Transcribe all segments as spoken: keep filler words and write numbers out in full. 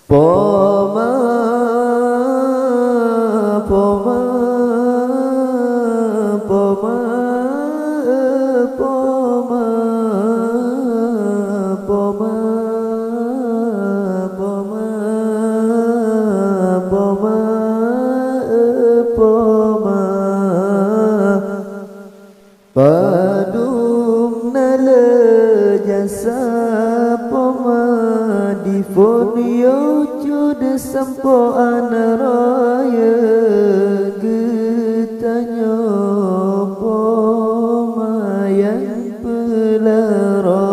Poma, poma, poma, eh, poma, poma, poma, poma, eh, poma. Padum na le jasa poma di phon yo cut sampoe an raya geutanyoe poma nyang peulara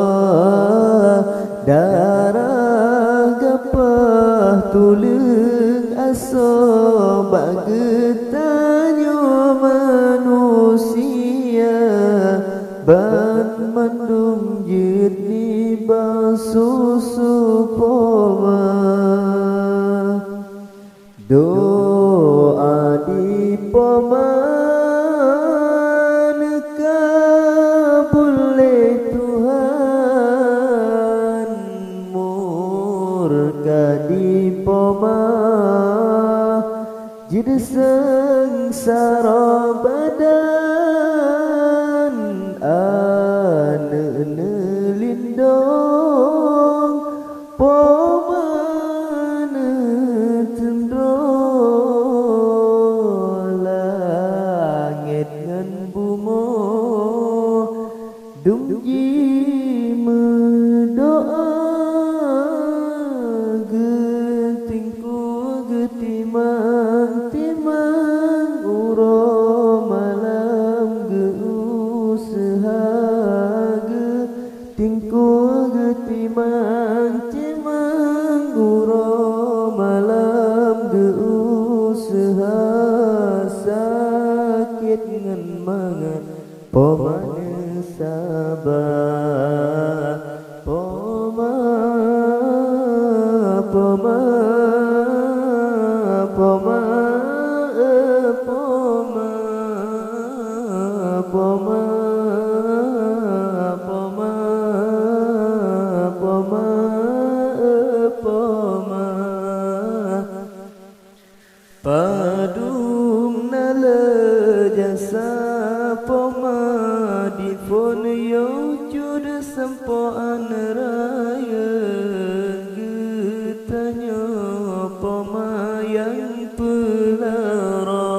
darah gapah tuleueng asoe bak geutanyoe manusia. Banmandum jeuet nibak susu poma. Doa di poma neukabul lé Tuhan, murka di poma jeuet seungsara badan. Aneuk neulindong poma neuteundroe langét ngon bumoe. Dum jimeudoa geutingkue geutimang-timang uroe malam geu-useuha geutingkue geutimang-timang uroe malam geu-useuha sakét ngon mangat. Poma neusaba, poma, poma, poma, eh, poma, poma, poma, poma, eh, poma. Padum na le jasa poma di phon yo cut sampoe an raya geutanyoe poma nyang peulara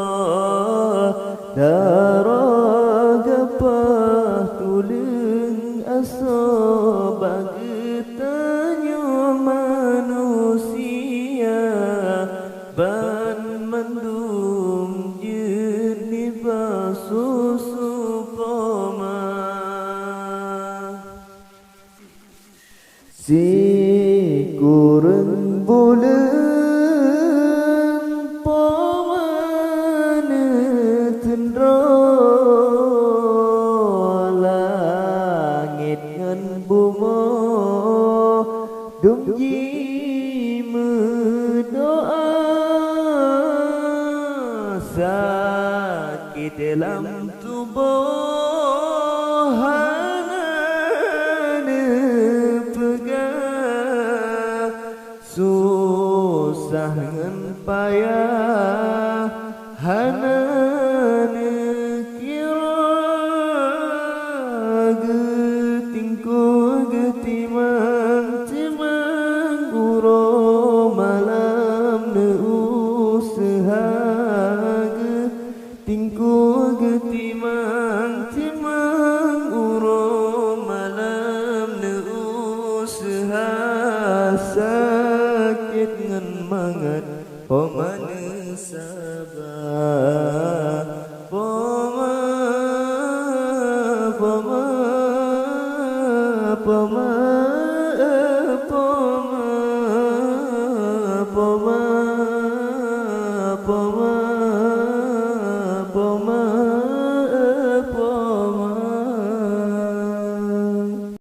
darah gapah tuleueng asoe bak geutanyoe manusia. Banmandum jeuet nibak susu poma. Sikureueng buleuen poma neuteundroe langét ngon bumoe. Dum jimeudoa sakét lam tuboh hana neupeugah, susah ngon payah hana neukira. Geutingkue geutimang-timang uroe malam neuuseuha. Geutingkue geutimang-timang uroe malam neuuseuha sakét ngon mangat. Poma neusaba, poma, poma, poma, eh, poma, poma,